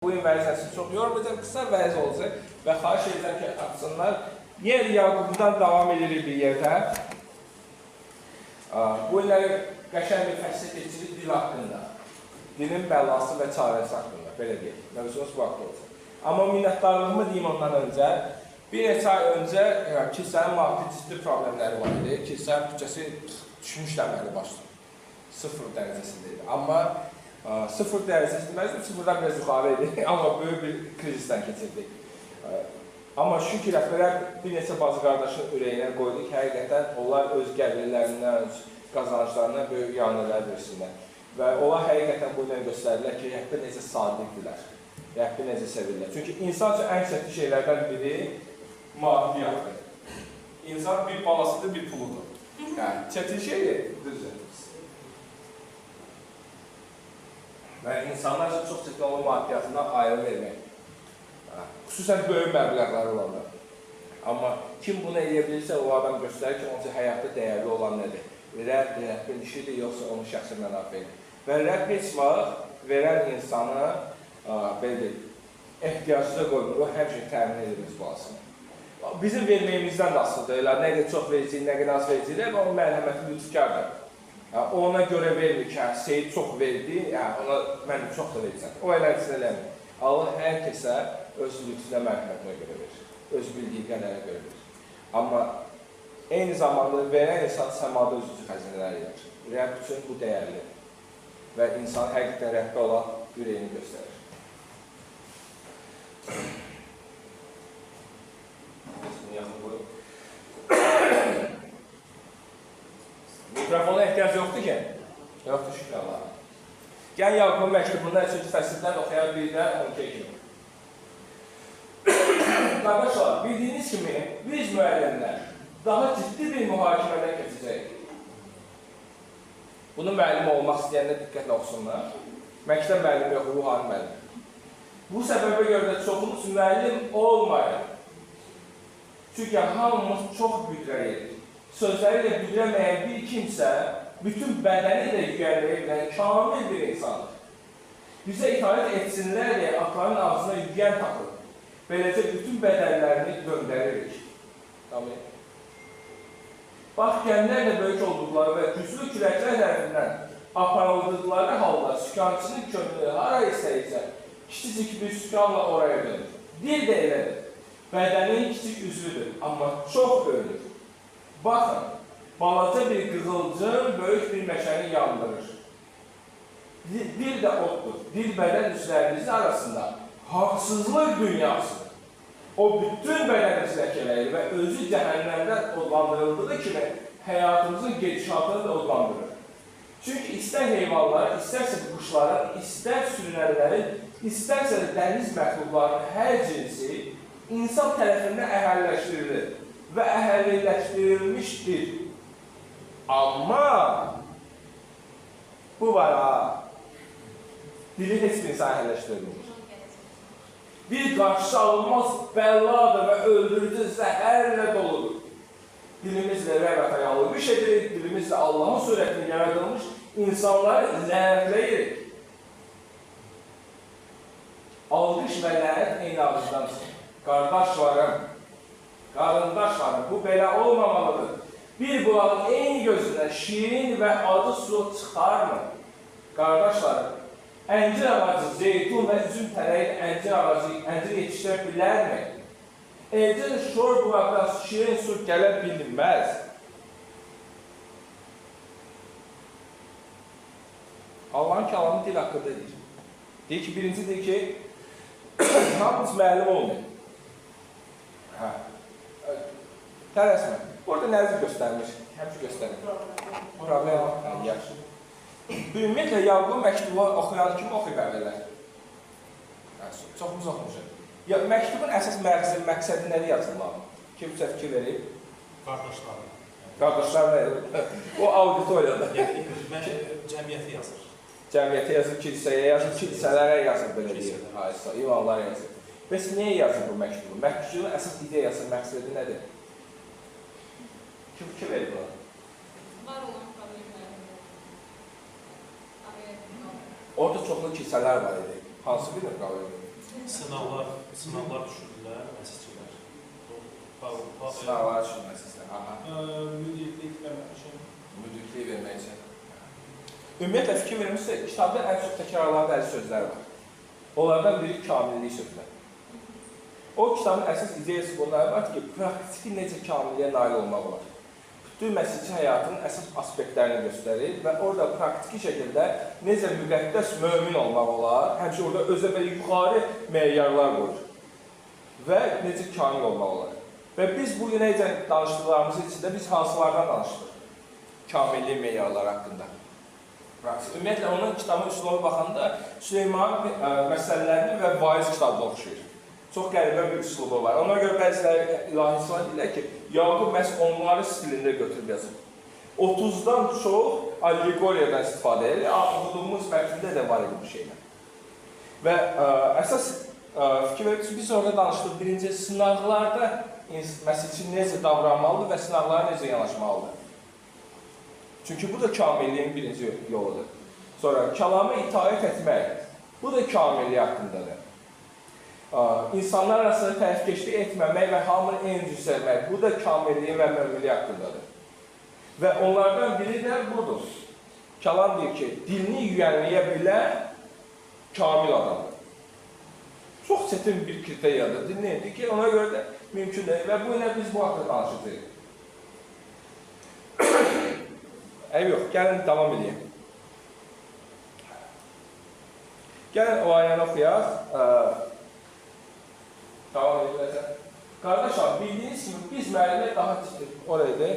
Bugün vəzifəsini çox yormayacaq, qısa vəz olacaq və xahiş edirəm ki, açsınlar. Yenə Yaqubdan davam edirik bir yerdə. Bu illəri qəşəng bir fəsil keçirik dil haqqında. Dilin bəlası və çarəsi haqqında, belə deyək. Mövzumuz bu haqda olacaq. Amma minnətdarlığımı deyim ondan öncə. Bir neçə ay öncə kilsənin maddi ciddi problemləri var idi. Kilsənin büdcəsi düşmüşdü əməli başda. 0 dərəcəsində idi. Amma 0 dərəcəsi deməli, sıfırdan biraz yuxarı idi, amma böyük bir krizisdən keçirdik. Amma şükür Rəbbə bir neçə bazı qardaşın ürəyinə qoydu ki, həqiqətən onlar öz gəlirlərindən, öz qazanclarından böyük ianələr versinlər. Və onlar həqiqətən bu ilə göstərirlər ki, Rəbbə necə sadiqdirlər, Rəbbi necə sevirlər. Çünki insan üçün ən çətin şeylərdən biri maddiyyatdır. İnsan bir balasıdır, bir puludur. Yəni, çətin şeydir, düzdür. Və insanlar üçün çox çətin olan maddiyyatından ayrı vermək. Xüsusən böyük məbləğləri olanlar. Amma kim bunu eləyə bilirsə, o adam göstərir ki, onun üçün həyatda dəyərli olan nədir? Rəbb, Rəbbin işidir, yoxsa onun şəxsi mənafeyidir. Və Rəbb heç vaxt verən insanı belə deyil, ehtiyacda qoymur, o həmişə təmin edir öz balasını. Bizim verməyimizdən də asılıdır. Elə nə qədər çox verəcəyik, nə qədər az verəcəyik, amma onun mərhəməti lütfkardır. Ona görə vermir ki, Seyid çox verdi, ona mən çox da verəcəm. O eləncini eləmir. Allah hər kəsə öz lütfünə, mərhəmətinə görə verir. Öz bildiyi qədərə görə verir. Amma eyni zamanda verən insan səmada öz üçün xəzinələr yığır. Rəbb üçün bu dəyərlidir. Və insan həqiqətən Rəbbə olan ürəyini göstərir. Bunu yaxın qoyun. Mikrofona ehtiyac yoxdur ki? Yoxdur, şükür Allaha. Gəl Yaqubun məktubundan 3-cü fəsildən oxuyan 1-dən 12-yə kimi. Qardaşlar, bildiyiniz kimi biz müəllimlər daha ciddi bir mühakimədən keçəcəyik. Bunu müəllim olmaq istəyənlər diqqətlə oxusunlar. Məktəb müəllimi yox, ruhani müəllim. Bu səbəbə görə də çoxumuz müəllim olmayın. Çünki hamımız çox büdrəyirik. Sözləri ilə büdrəməyən bir kimsə, bütün bədəni ilə yüngəlləyə bilən kamil bir insandır. Bizə itaət etsinlər deyə atların ağzına yüngən taxır. Beləcə bütün bədənlərini döndəririk. Tamam. Bax, gəmilər də böyük olduqları və güclü küləklər tərəfindən aparıldıqları halda sükançının könlü hara istəyirsə, kiçicik bir sükanla oraya dönür. Dil də elədir. Bədənin kiçik üzvüdür, amma çox öyünür. Baxın, balaca bir qığılcım böyük bir məşəni yandırır. Dil də oddur. Dil bədən üzvlərimizin arasında haqsızlıq dünyasıdır. O bütün bədənimizi ləkələyir və özü cəhənnəmdən odlandırıldığı kimi həyatımızın gedişatını da odlandırır. Çünki istər heyvanların, istərsə quşların, istər sürünənlərin, istərsə də dəniz məxluqlarının hər cinsi insan tərəfindən əhəlləşdirilir və əhəlləşdirilmişdir. Amma bu var ha, dili heç bir insan əhəlləşdirilmir. Bir qarşısı alınmaz bəlladır və öldürücü zəhərlə doludur. Dilimizlə Rəbb ata yalvarış edirik, dilimizlə Allahın surətini yaradılmış insanları lənətləyirik. Alqış və lənət eyni ağızdan çıxır. Qardaşlarım, qarındaşlarım, bu belə olmamalıdır. Bir bulağın eyni gözündən şirin və acı su çıxarmı? Qardaşlarım, əncir ağacı, zeytun və üzüm tələyi əncir ağacı, əncir yetişdirə bilərmi? Elcə şor bulaqdan şirin su gələ bilməz. Allahın kəlamı dil haqqında deyir. Deyir ki, birinci deyir ki, hamımız müəllim olmayın. Hə. Tələsmə. Orada nəzir göstərmiş, həmişə göstərir. Problem var. Hə, yaxşı. Ümumiyyətlə, Yaqubun məktubu oxuyan kimi oxuyub əvvəllər? Çoxumuz oxumuşuq. Ya, məktubun əsas məqsədi nədir yazılmalı? Kimsə fikir verib? Qardaşlarım. Qardaşlar nə? O auditoriyada. Cəmiyyəti yazır. Cəmiyyətə yazır, kilsəyə yazır, kilsələrə yazır, belə deyir. İmanlara yazır. Bəs niyə yazır bu məktubu? Məktubun əsas ideyası, məqsədi nədir? Kim fikir verir buna? Var olan problemlər. Orada çoxlu kilsələr var idi. Hansı birinin problemi? Sınavlar düşürdülər məsihçilər. Sınavlar düşürdülər məsihçilər. Müdriklik vermək üçün. Müdriklik vermək üçün. Ümumiyyətlə, fikir vermişsə, kitabda ən çox təkrarlanan bəzi sözlər var. Onlardan biri kamillik sözləri. O kitabın əsas ideyası bunlar var ki, praktiki necə kamilliyə nail olmaq olar. Bütün məsihçi həyatının əsas aspektlərini göstərir və orada praktiki şəkildə necə müqəddəs mömin olmaq olar, həmçinin orada özə belə yuxarı meyarlar qoyur və necə kamil olmaq olar. Və biz bu günə danışdıqlarımızın içində biz hansılardan danışdıq? Kamillik meyarları haqqında. Ümumiyyətlə, onun kitabın üslubuna baxanda Süleymanın məsələlərini və vaiz kitabına oxşayır. Çox qəribə bir üslubu var. Ona görə bəziləri ilahiçilər deyirlər ki, Yaqub məhz onları stilində götürüb yazır. 30-dan çox allegoriyadan istifadə edir. Oxuduğumuz mətndə də var idi bu şeylər. Və əsas fikir verir ki, biz orada danışdıq. Birinci, sınaqlarda məsihçi necə davranmalıdır və sınaqlara necə yanaşmalıdır. Çünki bu da kamilliyin birinci yoludur. Sonra, kəlama itaət etmək, bu da kamillik haqqındadır. İnsanlar arasında tərəfkeşlik etməmək və hamını eyni cür sevmək, bu da kamilliyin və möminlik haqqındadır. Və onlardan biri də budur. Kəlam deyir ki, dilini yüyənliyə bilən kamil adamdır. Çox çətin bir kriteriyadır. Dilini ki, ona görə də mümkün deyil. Və bu ilə biz bu haqda danışacağıq. Eyb yox, gəlin davam edeyim. Gəlin o ayəni oxuyaq. Davam edək. Qardaşlar, bildiyiniz kimi biz müəllimə daha ciddi oraydı.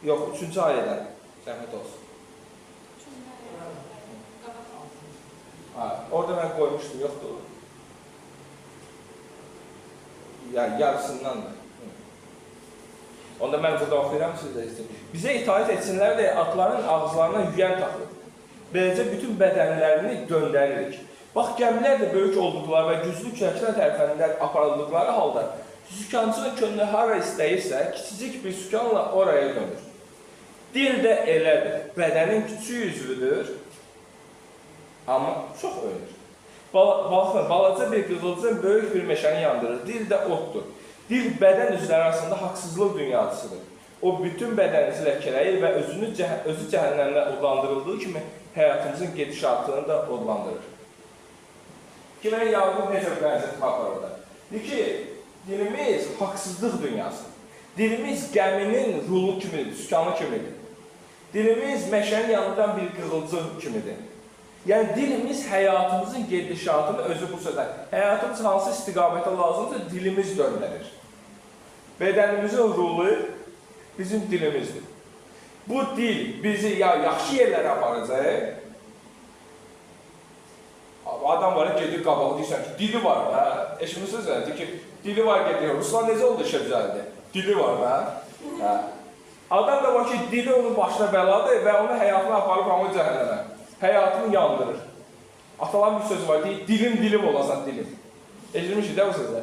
Yox, 3-cü ayədən. Zəhmət olsun. Ha, orada mən qoymuşdum, yoxdur. Yəni, yarısındandır. Onda mən burada oxuyuram, siz də istəyir. Bizə itaət etsinlər deyə atların ağızlarına yüyən taxılır. Beləcə bütün bədənlərini döndəririk. Bax, gəmilər də böyük olduqları və güclü küləklər tərəfindən aparıldıqları halda sükançının könlü hara istəyirsə, kiçicik bir sükanla oraya dönür. Dil də elədir. Bədənin küçük üzvüdür, amma çox öyünür. Baxın, balaca bir qığılcım böyük bir meşəni yandırır. Dil də oddur. Dil bədən üzvləri arasında haqsızlıq dünyasıdır. O, bütün bədənimizi ləkələyir və özü cəhənnəmdə odlandırıldığı kimi həyatımızın gedişatını da odlandırır. Kimə Yaqub necə bənzətmə aparır orada? Deyir ki, dilimiz haqsızlıq dünyasıdır. Dilimiz gəminin rulu kimidir, sükanı kimidir. Dilimiz meşənin yanından bir qığılcım kimidir. Yəni, dilimiz həyatımızın gedişatını özü bu sözə. Həyatımız hansı istiqamətə lazımdır, dilimiz döndərir. Bədənimizin rulu bizim dilimizdir. Bu dil bizi ya yaxşı yerlərə aparacaq, adam var, gedir qabağa, deyirsən ki, dili var da, eşitmişsiniz, deyir ki, dili var gedir, Ruslan necə oldu işə düzəldi? Dili var da. Hə. Adam da var ki, dili onun başına bəladır və onu həyatına aparıb hamı cəhənnəmə. Həyatını yandırır. Ataların bir sözü var, deyir, dilim dilim olasan dilim. Eşitmişik də bu sözə.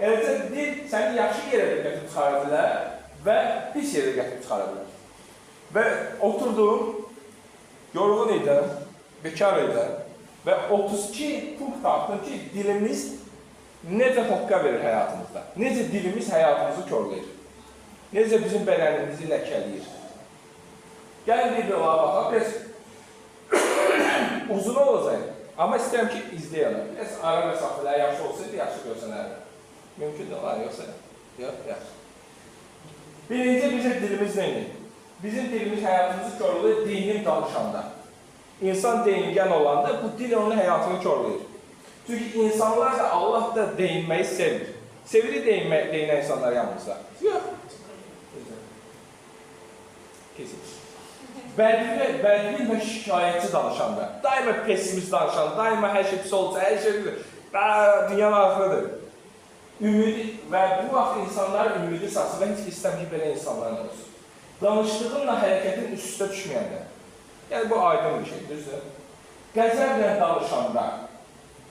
Eləcə dil səni yaxşı yerə də gətirib çıxara bilər və pis yerə gətirib çıxara bilər. Və oturdum, yorğun idim, bekar idim və 32 punkt tapdım ki, dilimiz necə hoqqa verir həyatımızda, necə dilimiz həyatımızı korlayır, necə bizim bədənimizi ləkələyir. Gəlin bir onlara baxaq, biraz uzun olacaq, amma istəyirəm ki, izləyəlim. Biraz ara məsafələr yaxşı olsaydı, yaxşı görsənərdi. Mümkün də olar, yoxsa? Yox, yaxşı. Birinci, bizim dilimiz neydir? Bizim dilimiz həyatımızı korlayır deyinib danışanda. İnsan deyingən olanda bu dil onun həyatını korlayır. Çünki insanlar da Allah da deyinməyi sevmir. Sevirik deyinən insanlar yanımızda. Yox. Kesin. Bədbin və şikayətçi danışanda, daima pessimist danışanda, daima hər şey pis olsa, hər şey dünyanın axırıdır. Ümidi və bu vaxt insanların ümidi sarsın və heç istəmir ki, belə insanların olsun. Danışdığınla hərəkətin üst-üstə düşməyəndə. Yəni, bu aydın bir şey, düzdür? Qəzəblə danışanda,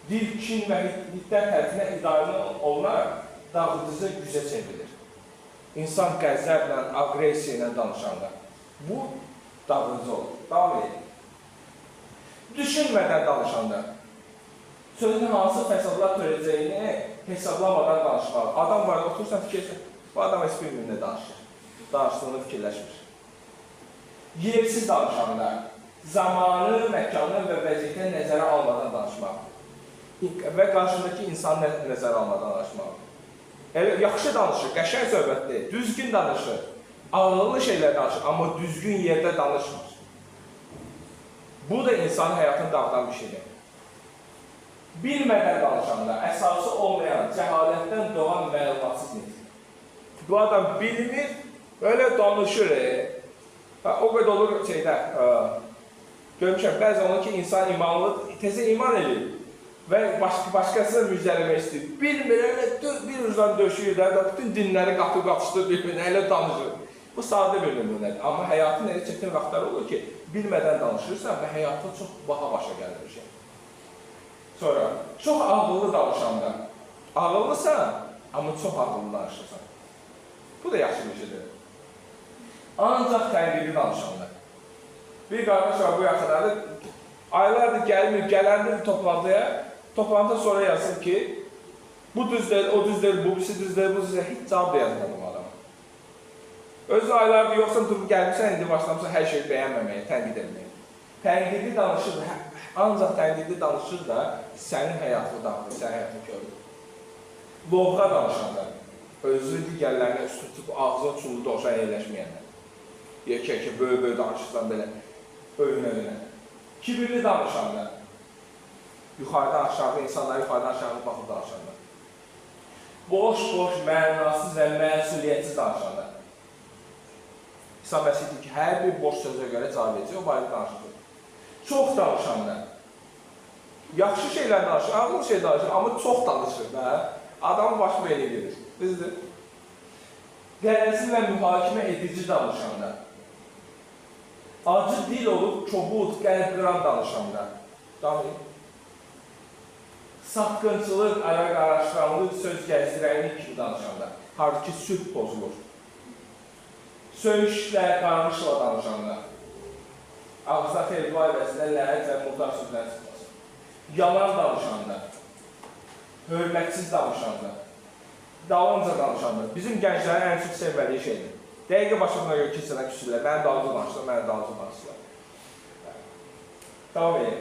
dil, kin və hiddət tərəfindən idarə olunaraq dağıdıcı gücə çevrilir. İnsan qəzəblə, aqressiya ilə danışanda bu dağıdıcı olur. Davam edin. Düşünmədən danışanda, Sözün hansı fəsadlar törədəcəyini hesablamadan danışmalı. Adam var, oturursan, fikirsən, bu adam heç bilmir nə danışır. Danışdığını fikirləşmir. Yersiz danışanda, zamanı, məkanı və vəziyyəti nəzərə almadan danışmaq. Və qarşındakı insanı nəzərə almadan danışmaq. Elə yaxşı danışır, qəşəng söhbətdir, düzgün danışır, ağıllı şeylər danışır, amma düzgün yerdə danışmır. Bu da insanın həyatını dağıdan bir şeydir. Bilmədən danışanda, əsası olmayan, cəhalətdən doğan məlumatsız nitq. Bu adam bilmir, öyle danışır. O qədər olur şeydə, görmüşəm, bəzən olur ki, insan imanlı, tezə iman eləyir və başqasını müjdələmək istəyir. Bilmir, elə bir ucdan döşüyür də, bütün dinləri qatıb qatışdır bir-birinə, elə danışır. Bu sadə bir nümunədir. Amma həyatın elə çətin vaxtları olur ki, bilmədən danışırsan və həyatda çox baha başa gəlir bir şey. Sonra, çox ağıllı danışanda, ağıllısan, amma çox ağıllı danışırsan. Bu da yaxşı bir şeydir. Ancaq tənqidi danışanda. Bir qardaş var bu yaxınlarda, aylardır gəlmir, gələndə bir toplantıya, toplantıdan sonra yazır ki, bu düz deyil, o düz deyil, bu birisi düz deyil, bu düz deyil, heç cavab da yazmadım adama. Özü aylardır yoxsa durub gəlmirsən, indi başlamışsan hər şeyi bəyənməməyə, tənqid etməyə. Tənqidi danışır, ancaq tənqidi danışır da sənin həyatını dağıdır, sənin həyatını görür. Lovğa danışanda, özü digərlərinə üstün tutub ağzına çullu dovşan yerləşməyəndə. Yekə-yekə, böyük-böyük danışırsan belə, öyünə-öyünə. Kibirli danışanda, yuxarıdan aşağı, insanlar yuxarıdan aşağı baxıb danışanda. Boş-boş, mənasız və məsuliyyətsiz danışanda. İsa Məsih deyir ki, hər bir boş sözə görə cavab edəcək, o barədə danışacaq. Çox danışanda, yaxşı şeylər danışır, ağıllı şey danışır, amma çox danışır da, adamın başı beyni gedir, düzdür? Qərəzli və mühakimə edici danışanda, acı dil olub, kobud, qəlb qıran danışanda, satqınçılıq, ayaq araşdıranlıq, söz gəzdirənlik kimi danışanda, harada ki, sülh pozulur. Söyüşlə, qarmışla danışanda, ağızda xeyir-dua əvəzində lənət və murdar sözlər çıxması. Yalan danışanda, hörmətsiz danışanda, dalınca danışanda, bizim gənclərin ən çox sevmədiyi şeydir. Dəqiqə başına görə kilsədən küsürlər, mənim dalınca danışırlar, mənim dalınca danışırlar. Davam edək.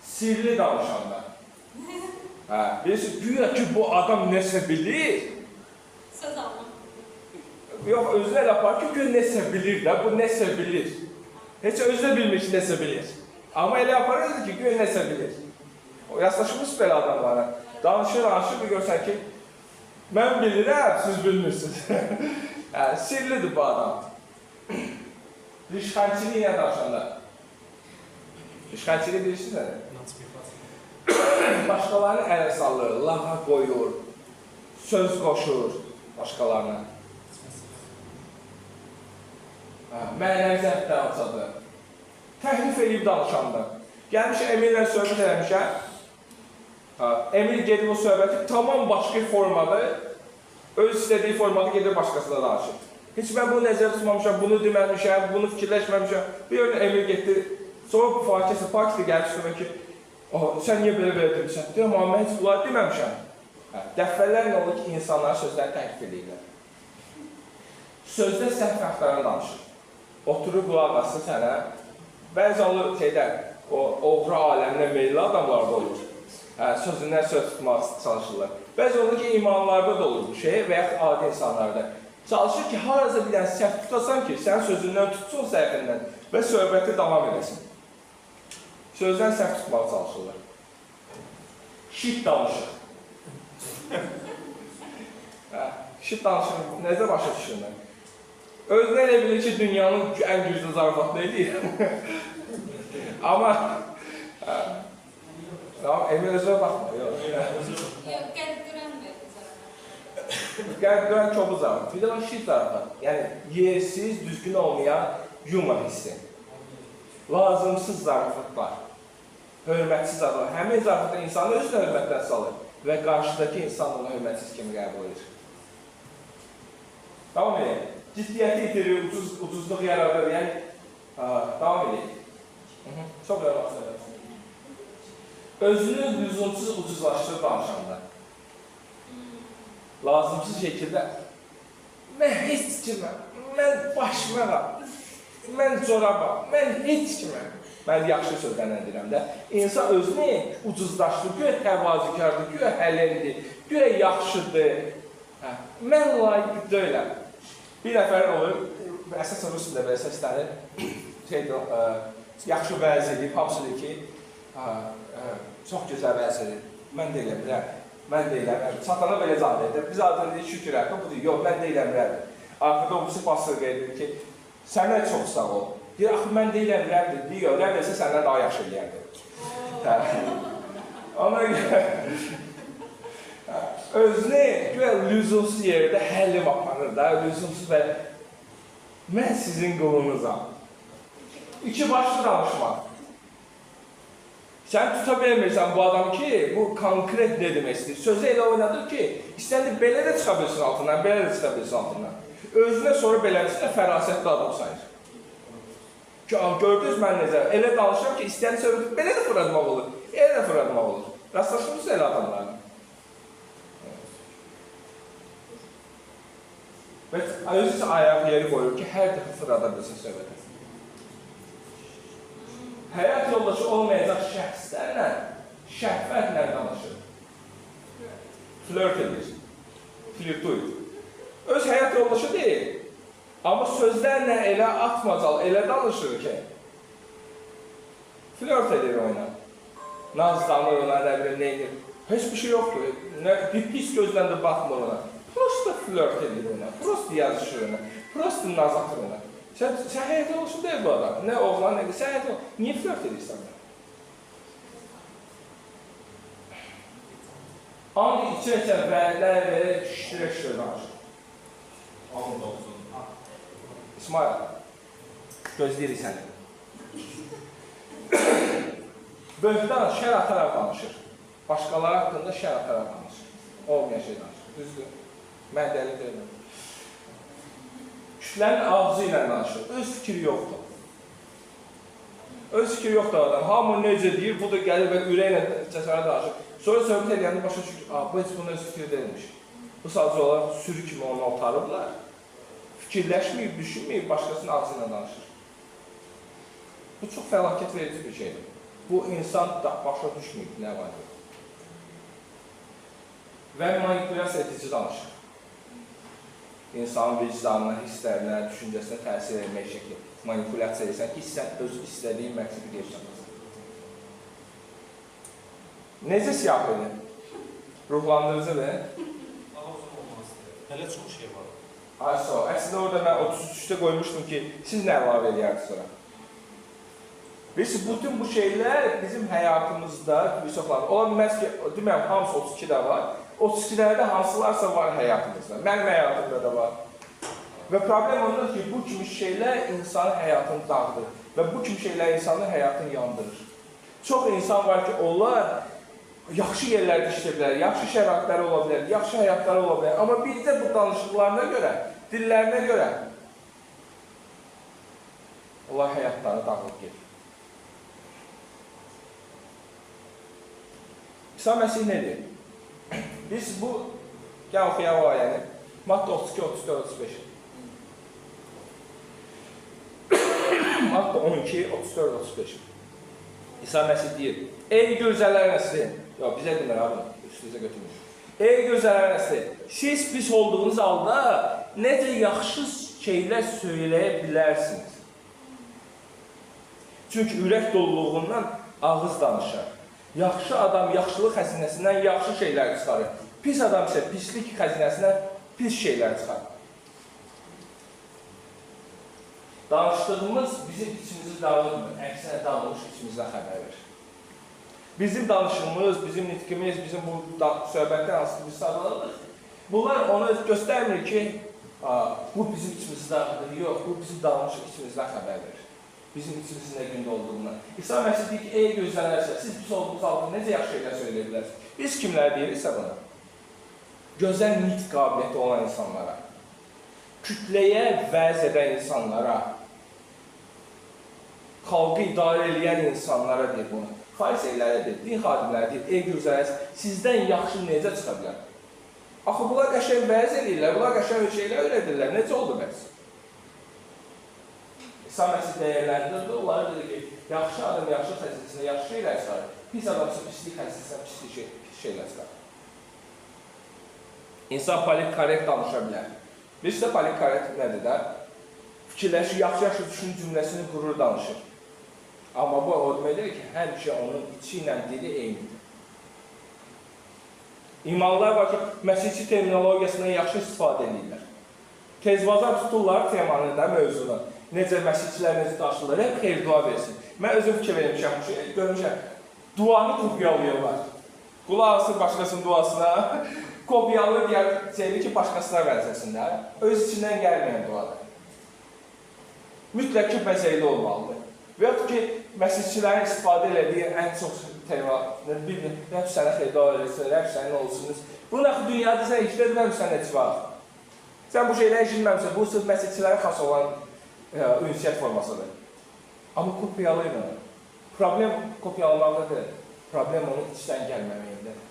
Sirli danışanda. Bilirsiniz, güya ki, bu adam nəsə bilir. Söz alma. Yox, özünə elə apar ki, güya nəsə bilir də, bu nəsə bilir. Heç özü də bilmir ki, nəsə bilir. Amma elə aparır ki, güya nəsə bilir. Rastlaşmışsınız belə adamlara. Danışır, danışır, bir görsən ki, mən bilirəm, siz bilmirsiniz. Sirlidir bu adam. Rişxənçilik ilə danışanda. Rişxənçilik bilirsiniz nədir? Başqalarını ələ salır, lağa qoyur, söz qoşur başqalarına. Mənəvi cəhətdən alçadır. Təhrif eləyib danışanda. Gəlmişəm, Emillə söhbət eləmişəm. Emil gedib o söhbəti tamam başqa formada, öz istədiyi formada gedir başqasına danışır. Heç mən bunu nəzərdə tutmamışam, bunu deməmişəm, bunu fikirləşməmişəm. Bir yerdə Emil getdi, sonra bu fakirsə, fakirsə gəlib üstümə ki, sən niyə belə-belə demişsən? Deyirəm, amma mən heç bunları deməmişəm. Dəfələrlə olur ki, insanların sözləri təhrif eləyirlər. Sözdə səhv axtaran danışır. Oturur qulaq asır sənə. Bəzi olur şeydə, o oğru aləminə meyilli adamlar da olur. Sözündən söz tutmaq çalışırlar. Bəzi olur ki, imanlarda da olur bu şey və yaxud adi insanlarda. Çalışır ki, harasa bir dənə səhv tutasan ki, sən sözündən tutsun səhvindən və söhbəti davam edəsin. Sözdən səhv tutmağa çalışırlar. Şit danışır. Şit danışır, nəzə başa düşürlər? Özünə elə bilir ki, dünyanın ən güclü zarafatını eləyir. Amma tamam, Emil özünə baxma. Yox, qəlb qıran bir zarafat. Qəlb qıran çoxu zarafat. Bir də var şit zarafat. Yəni, yersiz, düzgün olmayan yumor hissi. Lazımsız zarafatlar. Hörmətsiz zarafat. Həmin zarafatda insanı özünə hörmətdən salır və qarşıdakı insan onu hörmətsiz kimi qəbul edir. Davam edək. Ciddiyyəti itirir, ucuzluq yaradır. Yəni, davam edək. Çox yormaq söhbət. Özünü lüzumsuz ucuzlaşdırıb danışanda. Lazımsız şəkildə mən heç kiməm, mən başmağam, mən corabam, mən heç kiməm. Mən yaxşı sözlərlə deyirəm də. İnsan özünü ucuzlaşdırır, güya təvazökardır, güya həlimdir, güya yaxşıdır. Hə, mən layiq deyiləm. Bir nəfər olur, əsasən rus dilində belə səslənir, yaxşı vəz edib, hamısı deyir ki, çox gözəl vəz edir, mən deyiləm, mən deyiləm. Çatana belə cavab verir. Biz adətən deyir, şükür Rəbbə, bu deyir, yox, mən deyiləm, Rəbbə. Axırda o birisi pastor qeyd edir ki, sənə çox sağ ol. Deyir, axı mən deyiləm, Rəbb, deyir, yox, Rəbb eləsə səndən daha yaxşı eləyərdi. Ona görə özünü güya lüzumsuz yerdə həllim aparır da, lüzumsuz belə. Mən sizin qulunuzam. İki başlı danışmaq. Sən tuta bilmirsən bu adam ki, bu konkret nə demək istəyir. Sözü elə oynadır ki, istəndir belə də çıxa bilsin altından, belə də çıxa bilsin altından. Özünə sonra beləsinə fərasətli adam sayır. Ki, gördünüz mən necə, elə danışıram ki, istəyən söhbəti belə də fırlatmaq olur, elə də fırlatmaq olur. Rastlaşmısınız elə adamlarla. Və özü isə ayaq yeri qoyur ki, hər dəfə fırlada bilsin söhbəti. Həyat yoldaşı olmayacaq şəxslərlə şəhvətlə danışır. Flört edir. Flirtuyur. Öz həyat yoldaşı deyil. Amma sözlərlə elə atmacal, elə danışır ki, flört edir ona. Nazlanır ona, nə bilim, nə edir. Heç bir şey yoxdur. Bir pis gözlə də baxmır ona. Prosta flört edir ona, prosta yazışır ona, prosta naz atır ona. Sən həyat yoldaşı deyil bu adam. Nə oğlan, nə qız, sən həyat yoldaşı. Niyə flört edirsən mən? And içə-içə vədlər verir, şişirə-şişirə danışır. İsmail, gözləyirik səni. Böhtan şər ataraq danışır. Başqaları haqqında şər ataraq danışır. Olmayan şey danışır. Düzdür. Mən dəli deyiləm. Kütlənin ağzı ilə danışır. Öz fikri yoxdur. Öz fikri yoxdur adam. Hamı necə deyir, bu da gəlir və ürəklə cəsarət danışır. Sonra söhbət eləyəndə başa düşür ki, bu heç bunun öz fikri deyilmiş. Bu sadəcə olaraq sürü kimi onu otarıblar. Fikirləşməyib, düşünməyib, başqasının ağzı ilə danışır. Bu çox fəlakət verici bir şeydir. Bu insan da başa düşməyib nə var yox. Və manipulyasiya edici danışır. İnsanın vicdanına, hisslərinə, düşüncəsinə təsir etmək şəkli manipulyasiya edirsən ki, sən öz istədiyin məqsədi geri çatasan. Necə siyahı edir? Ruhlandırıcıdır. Daha uzun olmazdı. Hələ çox şey var. Ayso, əslində orada mən 33-də qoymuşdum ki, siz nə əlavə eləyərdiniz sonra? Bilirsiniz, bütün bu şeylər bizim həyatımızda bir çoxlardır. Ola bilməz ki, deməyəm, hamısı 32-də var. 32-lərdə hansılarsa var həyatımızda. Mənim həyatımda da var. Və problem ondadır ki, bu kimi şeylər insanın həyatını dağıdır. Və bu kimi şeylər insanın həyatını yandırır. Çox insan var ki, onlar yaxşı yerlərdə işləyə bilər, yaxşı şəraitləri ola bilər, yaxşı həyatları ola bilər. Amma bir də bu danışıqlarına görə, dillərinə görə onlar həyatları dağılıb gedir. İsa Məsih nə deyir? Biz bu, gəl oxuyaq o ayəni. Matta 32, 34, 35. Matta 12, 34, 35. İsa Məsih deyir, ey gözəllər nəsli, yox, bizə demir ha bunu, üstünüzə götürmür. Ey gözəllər nəsli, siz pis olduğunuz halda necə yaxşı şeylər söyləyə bilərsiniz? Çünki ürək doluluğundan ağız danışar. Yaxşı adam yaxşılıq xəzinəsindən yaxşı şeylər çıxarır. Pis adam isə pislik xəzinəsindən pis şeylər çıxarır. Danışdığımız bizim içimizi dağıtmır, əksinə dağılmış içimizdən xəbər verir. Bizim danışığımız, bizim nitqimiz, bizim bu söhbətdən hansı ki biz sadaladıq, bunlar ona göstərmir ki, bu bizim içimizi dağıdır, yox, bu bizim danışıq içimizdən xəbər verir. Bizim içimizin nə gündə olduğundan. İsa Məsih deyir ki, ey gözlənərsə, siz pis olduğunuz halda necə yaxşı şeylər söyləyə bilərsiniz? Biz kimlər deyiriksə buna? Gözəl nitq qabiliyyəti olan insanlara, kütləyə vəz edən insanlara, xalqı idarə eləyən insanlara deyir bunu. Fariseylərə deyir, din xadimləri deyir, ey gürzələr, sizdən yaxşı necə çıxa bilər? Axı, bunlar qəşəng vəz edirlər, bunlar qəşəng şeylər öyrədirlər. Necə oldu bəs? İsa Məsih dəyərləndirdi, onlara dedi ki, yaxşı adam yaxşı xəzinəsində yaxşı şeylər çıxarır, pis adam isə pislik xəzinəsində pis şeylər çıxarır. İnsan politik-korrekt danışa bilər. Bilirsə, politik-korrekt nədir də? Fikirləşir, yaxşı-yaxşı düşünür, cümləsini qurur, danışır. Amma bu o deməkdir ki, həmişə onun içi ilə dili eynidir. İmanlılar var ki, məsihçi terminologiyasından yaxşı istifadə edirlər. Tezbazar tuturlar temanı da, mövzunu. Necə məsihçilər necə danışırlar, hep xeyir dua versin. Mən özüm fikir vermişəm, görmüşəm. Duanı kopyalayırlar. Qulaq asır başqasının duasına, kopyalayır, deyir ki, başqasına bənzəsin də. Öz içindən gəlməyən duadır. Mütləq ki, bəzəkli olmalıdır. Və yaxud ki, məsihçilərin istifadə elədiyi ən çox tema, Rəbb sənə xeyir dua versin, Rəbb sənin olsun. Bunu axı dünyada sən işlətməmsən heç vaxt. Sən bu şeyləri işlətməmsən, bu sırf məsihçilərə xas olan ünsiyyət formasıdır. Amma kopyalayır onu. Problem kopyalamaqda deyil, problem onun içdən gəlməməyindədir.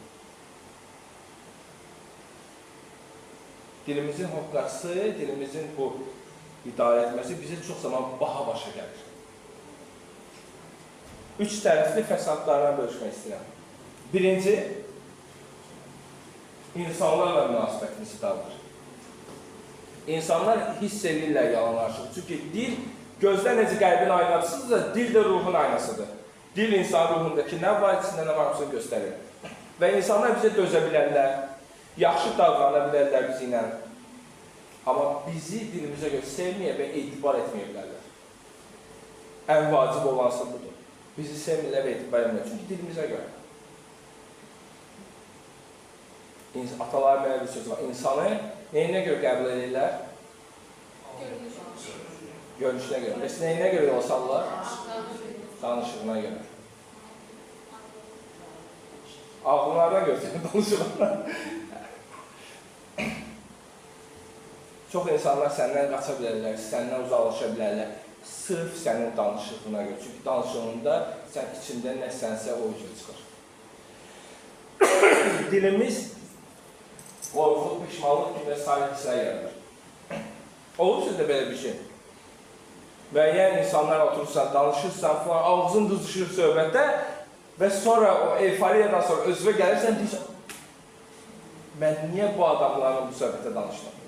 Dilimizin hoqqası, dilimizin bu idarə etməsi bizə çox zaman baha başa gəlir. Üç tərəfli fəsadlarına bölüşmək istəyirəm. Birinci, insanlarla münasibətimizi dağılır. İnsanlar hiss edirlər yalan danışıq. Çünki dil gözdə necə qəlbin aynasıdırsa, dil də ruhun aynasıdır. Dil insan ruhundakı nə var, içində nə var, hamısını göstərir. Və insanlar bizə dözə bilərlər, yaxşı davrana bilərlər bizi ilə. Amma bizi dilimizə görə sevməyə və etibar etməyə bilərlər. Ən vacib olansa budur. Bizi sevmirlər və etibar etmirlər. Çünki dilimizə görə. Atalar mənə bir söz var. İnsanı neyinə görə qəbul edirlər? Görünüşünə görə. Bəs neyinə görə yola salırlar? Danışığına görə. Ağlınlardan görə danışığına. Çox insanlar səndən qaça bilərlər, səndən uzaqlaşa bilərlər. Sırf sənin danışığına görə. Çünki danışığında sən içində nə sənsə o üzrə çıxır. Dilimiz qorxu, pişmanlıq kimi sair hisslər yaradır. Olur sizdə belə bir şey? Müəyyən insanlar oturursan, danışırsan falan, ağzın qızışır söhbətdə və sonra o eyforiyadan sonra özünə gəlirsən, deyirsən, mən niyə bu adamlarla bu söhbətdə danışdım?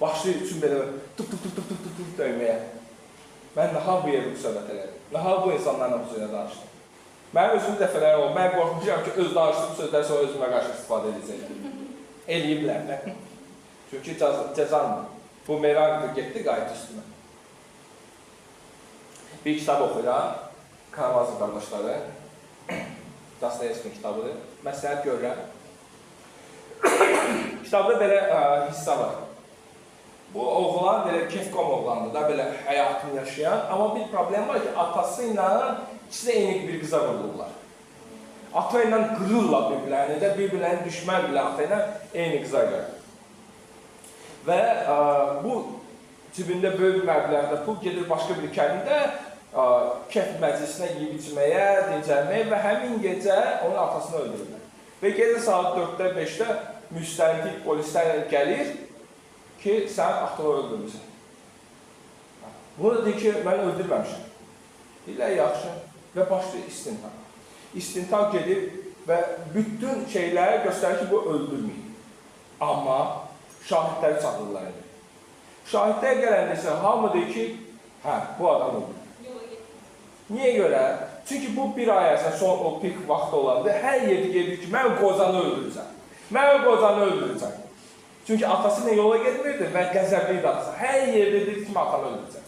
Başlayır üçün belə tıp tıp tıp tıp tıp tıp tıp döyməyə. Mən nahaq bu yerdə bu söhbət elədim, nahaq bu insanlarla bu sözlə danışdım. Mənim özüm dəfələr olub, mən qorxmuşam ki, öz danışdığım sözləri sonra özümə qarşı istifadə edəcəklər. Eləyiblər də. Çünki cəzandır. Bu merakdır, getdi, qayıtdı üstümə. Bir kitab oxuyuram, Karamazov qardaşları, Dostoyevskinin kitabıdır. Məsləhət görürəm. Kitabda belə hissə var. Bu oğlan belə kefkom oğlandır da, belə həyatını yaşayan. Amma bir problem var ki, atası ilə ikisi də eyni bir qıza vurulurlar. Ata ilə qırırlar bir-birlərini də, bir-birlərini düşməndirlər ata ilə eyni qıza görə. Və bu cibində böyük məbləğdə pul gedir başqa bir kəndə, kef məclisinə yiyib içməyə, dincəlməyə və həmin gecə onun atasını öldürürlər. Və gecə saat 4-də, 5-də müstəntiq polislərlə gəlir ki, sən atanı öldürmüsən. Bunu da deyir ki, mən öldürməmişəm. Deyirlər, yaxşı. Və başlayır istintaq. İstintaq gedir və bütün şeyləri göstərir ki, bu öldürməyib. Amma şahidləri çağırırlar indi. Şahidlər gələndə isə hamı deyir ki, hə, bu adam öldürür. Niyə görə? Çünki bu bir ay ərzində son o pik vaxt olanda hər yerdə gedir ki, mən qocanı öldürəcəm. Mən qocanı öldürəcəm. Çünki atası ilə yola getmirdi və qəzəbli idi atası. Hər yerdə deyir ki, mən atamı öldürəcəm.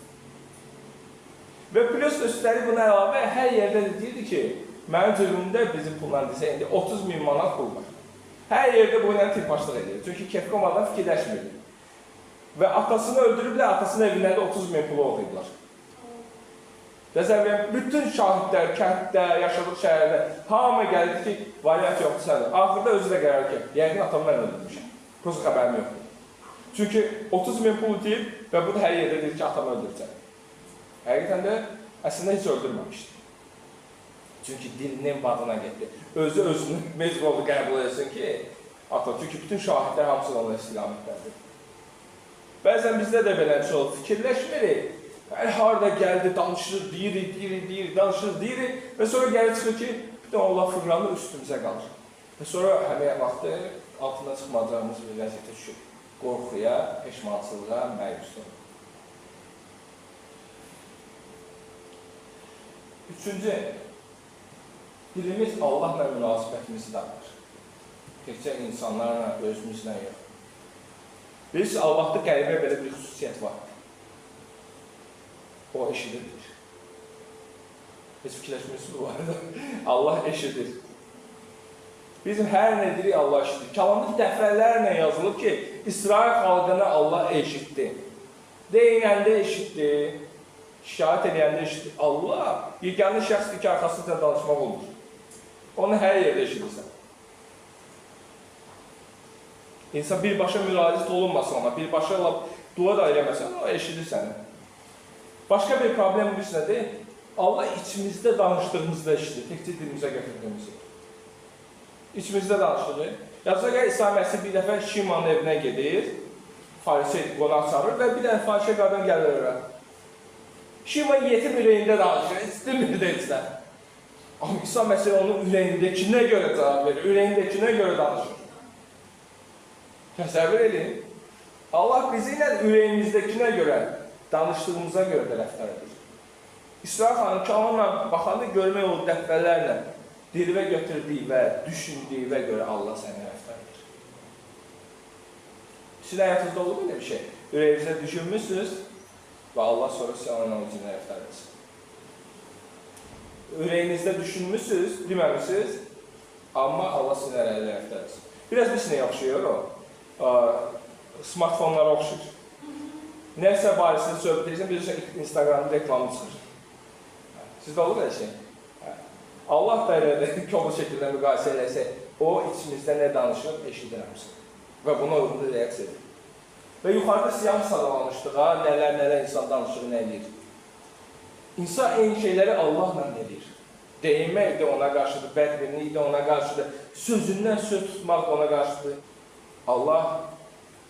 Və plus üstəlik buna əlavə hər yerdə də deyirdi ki, mənim cibimdə bizim pulla desə indi 30 min manat pul var. Hər yerdə bu ilə tirpaşlıq edir. Çünki kefkom adam fikirləşmirdi. Və atasını öldürüblər, atasının evindən də 30 min pulu oğrayıblar. Təsəvvür, bütün şahidlər, kənddə, yaşadığı şəhərdə hamı gəldi ki, variant yoxdur səndə. Axırda özü də qərar ki, yəqin atamı mən öldürmüşəm. Prosta xəbərim yoxdur. Çünki 30 min pul deyib və bu da hər yerdə deyir ki, atamı öldürəcəm. Həqiqətən də əslində heç öldürməmişdi. Çünki dilinin badına getdi. Özü özünü mecbur oldu qəbul etsin ki, ata. Çünki bütün şahidlər hamısı ona istiqamətdədir. Bəzən bizdə də belə şey olur, fikirləşmirik. Hər harada gəldi, danışır, deyirik, deyirik, deyirik, danışır, deyirik və sonra gəlir çıxır ki, bütün Allah fırlanır, üstümüzə qalır. Və sonra həmin vaxtı altına çıxmayacağımız bir vəziyyətə düşür. Qorxuya, peşmançılığa, məyusluğa. Üçüncü, dilimiz Allahla münasibətimizi dağılır. Təkcə insanlarla, özümüzlə yox. Bilirsiniz, Allahda qəribə belə bir xüsusiyyət var. O eşidir. Heç fikirləşmirsiniz bu arada. Allah eşidir. Bizim hər nə deyirik, Allah eşidir. Kəlamda dəfələrlə yazılıb ki, İsrail xalqını Allah eşitdi. Deyinəndə eşitdi, şikayət edəndə eşitdi. Allah yeganə şəxsdir ki, arxasınca danışmaq olmur. Onu hər yerdə eşidirsən. İnsan birbaşa müraciət olunmasın ona, birbaşa dua da eləməsən, o eşidir səni. Başqa bir problem bu nədir? Allah içimizdə danışdığımızda eşidir, təkcə dilimizə gətirdiyimizi. İçimizdə danışdığı. Yazığa gəlir, İsa Məsih bir dəfə Şimanın evinə gedir, farisey qonaq çağırır və bir dənə fahişə qadın gəlir ora. Şiman yetim ürəyində danışır, istemir də heç nə. Amma İsa Məsih onun ürəyindəkinə görə cavab verir, ürəyindəkinə görə danışır. Təsəvvür edin, Allah bizi ilə ürəyimizdəkinə görə, danışdığımıza görə də rəftar edir. İsrail xanım kəlamla baxanda görmək olur dəfələrlə dilvə götürdüyü və düşündüyü görə Allah sənə rəftar edir. Sizin həyatınızda olur mu elə bir şey? Ürəyinizdə düşünmüşsünüz və Allah sonra sizə onun ucuna rəftar etsin. Ürəyinizdə düşünmüşsünüz, deməmişsiniz, amma Allah sizin ürəyinizdə rəftar etsin. Biraz bir nəyə oxşayır o? Smartfonlara oxşayır. Nəsə barəsində söhbət edirsən, bilirsən Instagramda reklamı çıxır. Sizdə olur elə şey? Allah da elə kobud şəkildə müqayisə eləsək, o içimizdə nə danışır, eşidir hamısını. Və buna uyğun da reaksiya edir. Və yuxarıda siyahı sadalamışdıq, ha, nələr insan danışır, nə eləyir. İnsan eyni şeyləri Allahla eləyir. Deyinmək də ona qarşıdır, bədbinlik də ona qarşıdır, sözündən söz tutmaq da ona qarşıdır. Allah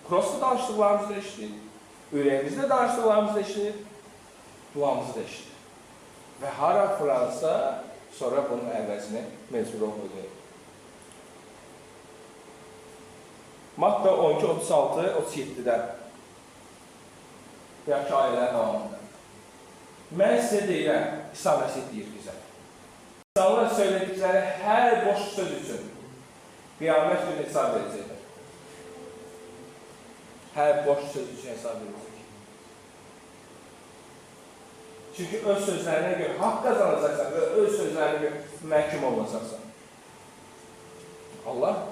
prosta danışdıqlarımızı da eşidir, ürəyimizdə danışdıqlarımızı da eşidir, duamızı da eşidir. Və hara fırlansa, sonra bunun əvəzini mecbur ödəyir. Matta 12, 36, 37-də yaxşı ayələrin davamında. Mən sizə deyirəm, İsa Məsih deyir bizə. İnsanlar söylədikləri hər boş söz üçün qiyamət günü hesab verəcəklər. Hər boş söz üçün hesab verəcək. Çünki öz sözlərinə görə haqq qazanacaqsan və öz sözlərinə görə məhkum olacaqsan. Allah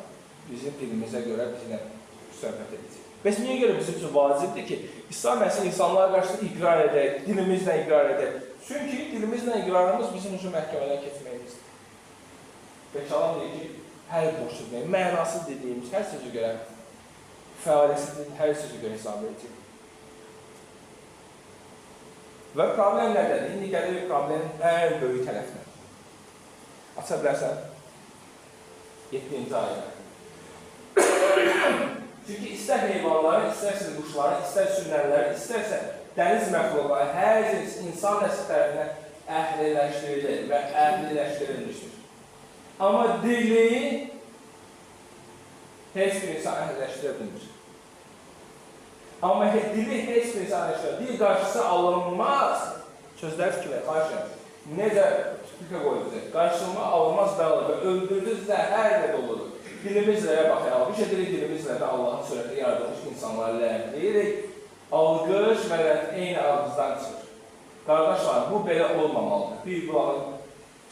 bizim dilimizə görə bizlə söhbət edəcək. Bəs niyə görə bizim üçün vacibdir ki, İsa Məsih insanlara qarşı iqrar edək, dilimizlə iqrar edək? Çünki dilimizlə iqrarımız bizim üçün məhkəmədən keçməyimizdir. Və kəlam deyir ki, hər boş söz, mənasız dediyimiz hər sözü görə, fəaliyyətsiz hər sözü görə hesab edəcək. Və problem nədədir? İndi gəlir problemin ən böyük tərəfinə. Aça bilərsən? 7-ci ayə. Çünki istər heyvanları, istərsə quşları, istər sürünənləri, istərsə dəniz məxluqları, hər cins insan nəsli tərəfindən əhliləşdirilir və əhliləşdirilmişdir. Amma dili heç bir insan əhliləşdirə bilmir. Amma dili heç bir insan əhliləşdirə bilmir. Dil qarşısı alınmaz. Sözləri fikir ver, xahiş edirəm. Necə tüpükə qoyulacaq? Qarşılma alınmaz bəladır və öldürücü zəhərlə doludur. Dilimizlə baxayalım. Bir şey deyirik, dilimizlə də Allahın surətdə yaradılmış insanları lənətləyirik. Alqış və lənət eyni ağızdan çıxır. Qardaşlar, bu belə olmamalıdır. Bir bulağın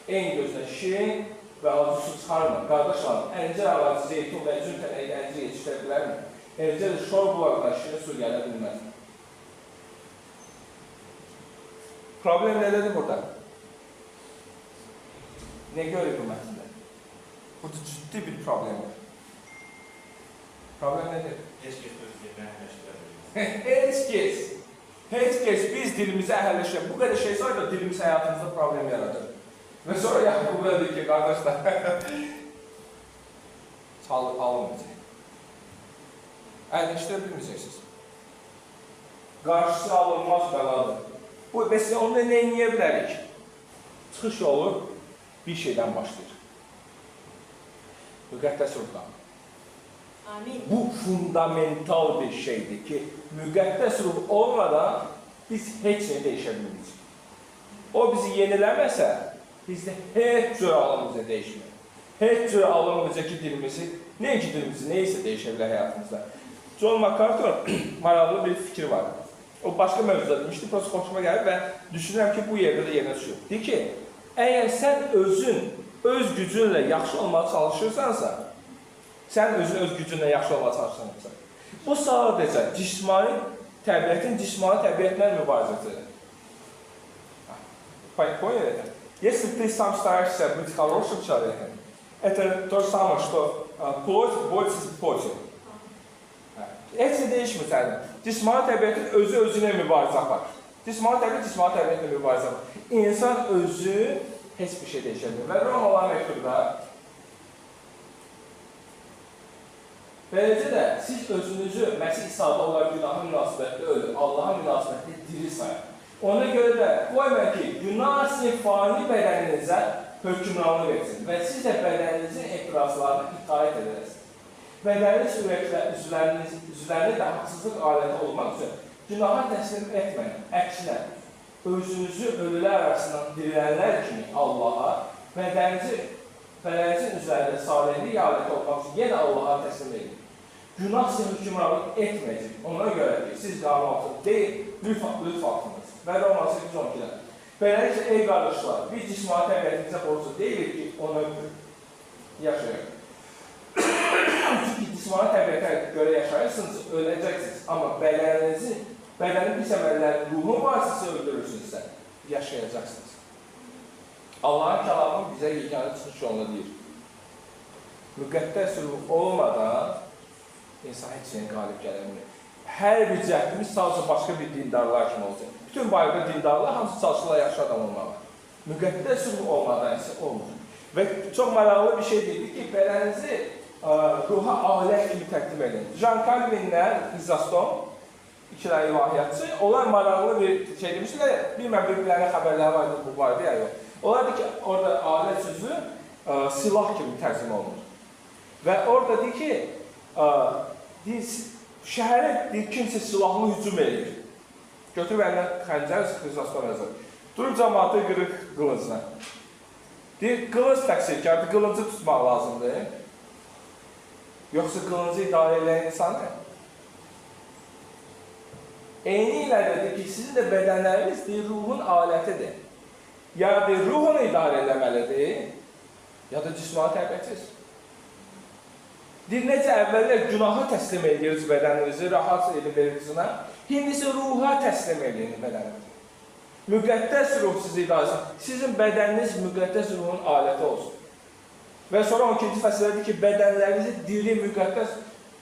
eyni gözünə şirin və acı su çıxarmır. Qardaşlar, əncir ağacı, zeytun və üzüm tənəyi əncir yetişdirə bilərmi? Eləcə də şor bulaqdan şirin su gələ bilməz. Problem nədədir burada? Nə görür bu mətndə? Burada ciddi bir problem var. Problem nədir? Heç kəs öz dilini əhəlləşdirə bilməz. Heç kəs. Heç kəs biz dilimizi əhəlləşdirə. Bu qədər şey saydı, dilimiz həyatımızda problem yaradır. Və sonra Yaqub da deyir ki, qardaşlar, alınmayacaq. Əyləşdirə bilməyəcəksiniz. Qarşısı alınmaz bəladır. Bu, məsələn, onda nə eləyə bilərik? Çıxış yolu bir şeydən başlayır. Müqəddəs ruhdan. Amin. Bu fundamental bir şeydir ki, müqəddəs ruh olmadan biz heç nə dəyişə bilməyəcəyik. O bizi yeniləməsə, bizdə heç cür alınmayacaq dəyişmir. Heç cür alınmayacaq ki, dilimizi, nə ki dilimizi, nə isə dəyişə bilər həyatımızda. John MacArthur maraqlı bir fikri var. O başqa mövzuda demişdi, prosta xoşuma gəlir və düşünürəm ki, bu yerdə də yerinə düşür. Deyir ki, əgər sən özün, öz gücünlə yaxşı olmağa çalışırsansa, sən özün öz gücünlə yaxşı olmağa çalışırsansa, bu sadəcə cismani təbiətin cismani təbiətlə mübarizəsidir. Поняли это? Если ты сам стараешься быть хорошим человеком, это то же самое, что плоть борется с плотью. Heç nə değişmir sənin. Cismani təbiətin özü özünə mübarizə aparır. Cismani təbiət cismani təbiətlə mübarizə aparır. İnsan özü heç bir şey dəyişə bilmir. Və Romalılar məktubda beləcə də siz özünüzü Məsih İsa'da olan günaha münasibətdə ölür, Allaha münasibətdə diri sayın. Ona görə də qoymayın ki, günah sizin fani bədəninizə hökmranlıq etsin və siz də bədəninizin ehtiraslarına itaət edəsiniz. Bədəniniz üzvlərini də haqsızlıq aləti olmaq üçün günaha təslim etməyin. Əksinə, özünüzü ölülər arasından dirilənlər kimi Allaha, bədəninizin üzvlərində salihlik aləti olmaq üçün yenə Allaha təslim edin. Günah sizə hökmranlıq etməyəcək. Ona görə ki, siz qanun altında deyil, lütf altındasınız. Və Roma 8:12-də. Beləliklə, ey qardaşlar, biz cismani təbiətimizə borclu deyilik ki, ona yaşayaq. Çünki cismani təbiətə görə yaşayırsınız, öləcəksiniz. Amma bədənin pis əməllərinin ruhun vasitəsilə öldürürsünüzsə, yaşayacaqsınız. Allahın kəlamı bizə yeganə çıxış yolunu deyir. Müqəddəs ruh olmadan insan heç nəyə qalib gələ bilmir. Hər bir cəhdimiz sadəcə başqa bir dindarlar kimi olacaq. Bütün bayırda dindarlar hamısı çalışırlar yaxşı adam olmağa. Müqəddəs ruh olmadan isə olmur. Və çox maraqlı bir şey deyildi ki, bədəninizi ruha alət kimi təqdim edin. Jean Calvinlə Chrysostom, iki dənə ilahiyyatçı, onlar maraqlı bir şey demişdilər, bilməm bir-birlərinə xəbərləri var idi, bu var idi, ya yox. Onlar deyir ki, orada alət sözü silah kimi tərcümə olunur. Və orada deyir ki, şəhərə deyir, kimsə silahlı hücum edir. Götürüb əlinə xəncər, Chrysostom yazır. Durub cəmaatı qırır qılıncına. Deyir, qılınc təqsirkardır, qılıncı tutmaq lazımdır. Yoxsa qılıncı idarə edən insanı? Eyni ilə deyir ki, sizin də bədənləriniz deyir, ruhun alətidir. Ya deyir, ruhunu idarə eləməlidir, ya da cismani təbiətsiz. Deyir, necə əvvəllər günaha təslim edirsiniz bədəninizi, rahat edin vericinə, indi isə ruha təslim edin bədəninizi. Müqəddəs ruh sizi idarə etsin. Sizin bədəniniz müqəddəs ruhun aləti olsun. Və sonra 12-ci fəsildə deyir ki, bədənlərinizi diri, müqəddəs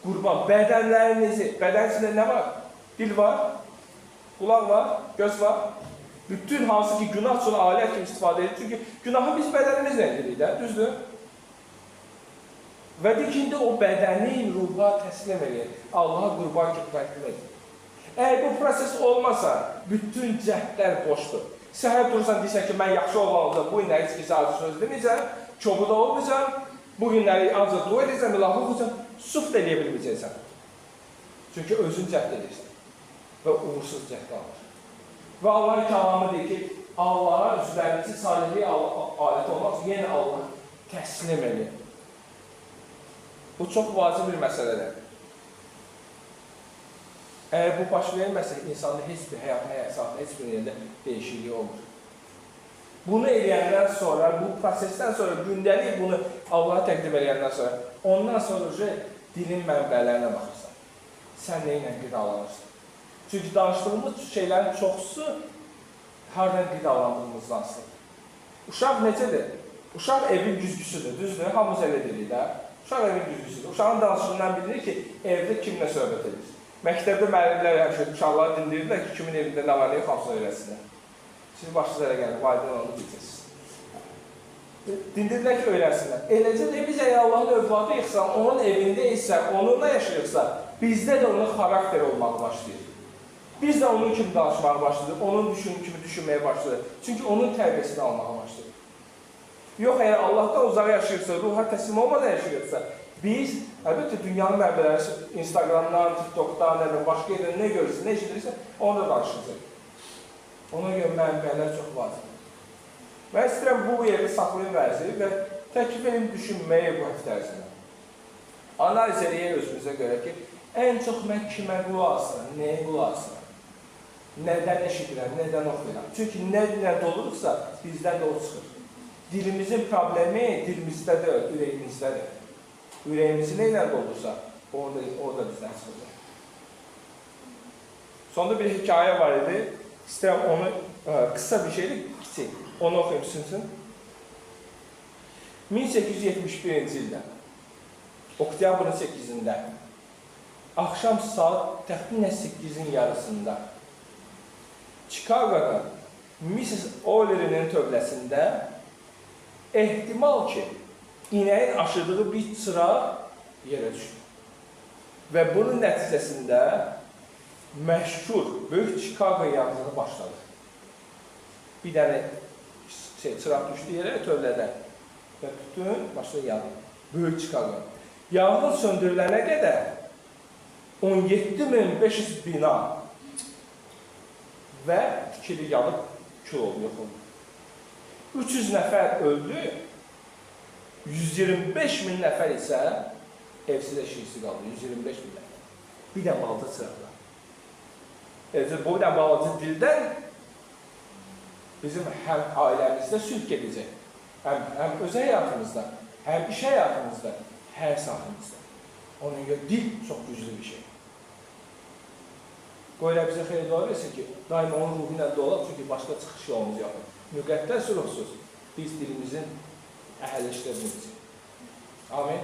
qurban, bədənlərinizi, bədən içində nə var? Dil var, qulaq var, göz var. Bütün hansı ki, günah üçün alət kimi istifadə edir. Çünki günahı biz bədənimizlə edirik də, düzdür? Və deyir ki, indi o bədəni ruha təslim edir, Allaha qurban kimi təqdim edir. Əgər bu proses olmasa, bütün cəhdlər boşdur. Səhər durursan, deyirsən ki, mən yaxşı oğlan olacam, bu günləri heç kimsə acı söz deməyəcəm, çoxu da olmayacam, bu günləri ancaq dua edəcəm, ilahi oxuyacam, suf da eləyə bilməyəcəksən. Çünki özün cəhd edirsən və uğursuz cəhd alır. Və Allahın kəlamı deyir ki, Allaha üzvlərinizi salihlik aləti olmaq üçün yenə Allaha təslim edin. Bu çox vacib bir məsələdir. Əgər bu baş verməsə, insanda heç bir həyatın həyatında, heç bir yerdə dəyişiklik olmur. Bunu eləyəndən sonra, bu prosesdən sonra, gündəlik bunu Allaha təqdim eləyəndən sonra, ondan sonra dilin mənbələrinə baxırsan. Sən nə ilə qidalanırsan? Çünki danışdığımız şeylərin çoxusu hardan qidalandığımızdan asılıdır. Uşaq necədir? Uşaq evin güzgüsüdür, düzdür? Hamımız elə deyirik də. Uşaq evin güzgüsüdür. Uşağın danışığından bilinir ki, evdə kimlə söhbət edir. Məktəbdə müəllimlər həmişə uşaqları dinləyirdilər ki, kimin evində nə var, nə yox, hamısını öyrətsinlər. Siz başınıza elə gəlir, valideyn onu biləcəksiniz. Dindirdilər ki, öyrənsinlər. Eləcə də biz əgər Allahın övladıyıqsa, onun evində isə, onunla yaşayırsa, bizdə də onun xarakteri olmağa başlayır. Biz də onun kimi danışmağa başlayırıq, onun kimi düşünməyə başlayırıq. Çünki onun tərbiyəsini almağa başlayırıq. Yox, əgər Allahdan uzaq yaşayırsa, ruha təslim olmadan yaşayırsa, biz, əlbəttə, dünyanın mənbələri, Instagramdan, TikTokdan, nə bilim, başqa yerdən nə görürsə, nə eşidirsə, onu da danışacaq. Ona görə mənbələr çox vacibdir. Mən istəyirəm bu yerdə saxlayım vəzi və təklif edim düşünməyə bu həftə ərzində. Analiz eləyək özümüzə görə ki, ən çox mən kimə qulaq asıram, nəyə qulaq asıram, nədən eşidirəm, nədən oxuyuram. Çünki nə doluruqsa, bizdən də o çıxır. Dilimizin problemi dilimizdə deyil, ürəyimizdədir. Ürəyimizi nə ilə doldursa, o da bizdən çıxacaq. Sonda bir hekayə var idi. İstəyirəm onu, qısa bir şeydir, kiçik. Onu oxuyum sizin üçün. 1871-ci ildə, oktyabrın 8-də, axşam saat təxminən 8-in yarısında Chicago'da Mrs. O'Leary'nin tövləsində ehtimal ki, inəyin aşırdığı bir çıraq yerə düşdü. Və bunun nəticəsində məşhur böyük Chicago yanğını başladı. Bir dənə çıraq düşdü yerə tövlədə və bütün başladı yanğın. Böyük Chicago. Yanğın söndürülənə qədər 17.500 bina və tikili yanıb kül oldu, yox oldu. 300 nəfər öldü, 125.000 nəfər isə evsiz eşiksiz qaldı, 125.000 nəfər. Bir də balaca çıraqlar. Eləcə bu da balaca dildən bizim həm ailəmizdə sülh gedəcək, həm öz həyatımızda, həm iş həyatımızda, hər sahəmizdə. Ona görə dil çox güclü bir şey. Qoy Rəbb bizə xeyir dua versin ki, daima onun ruhu ilə dolaq, çünki başqa çıxış yolumuz yoxdur. Müqəddəs ruhsuz biz dilimizin əhəlləşdirə bilməyəcəyik. Amin.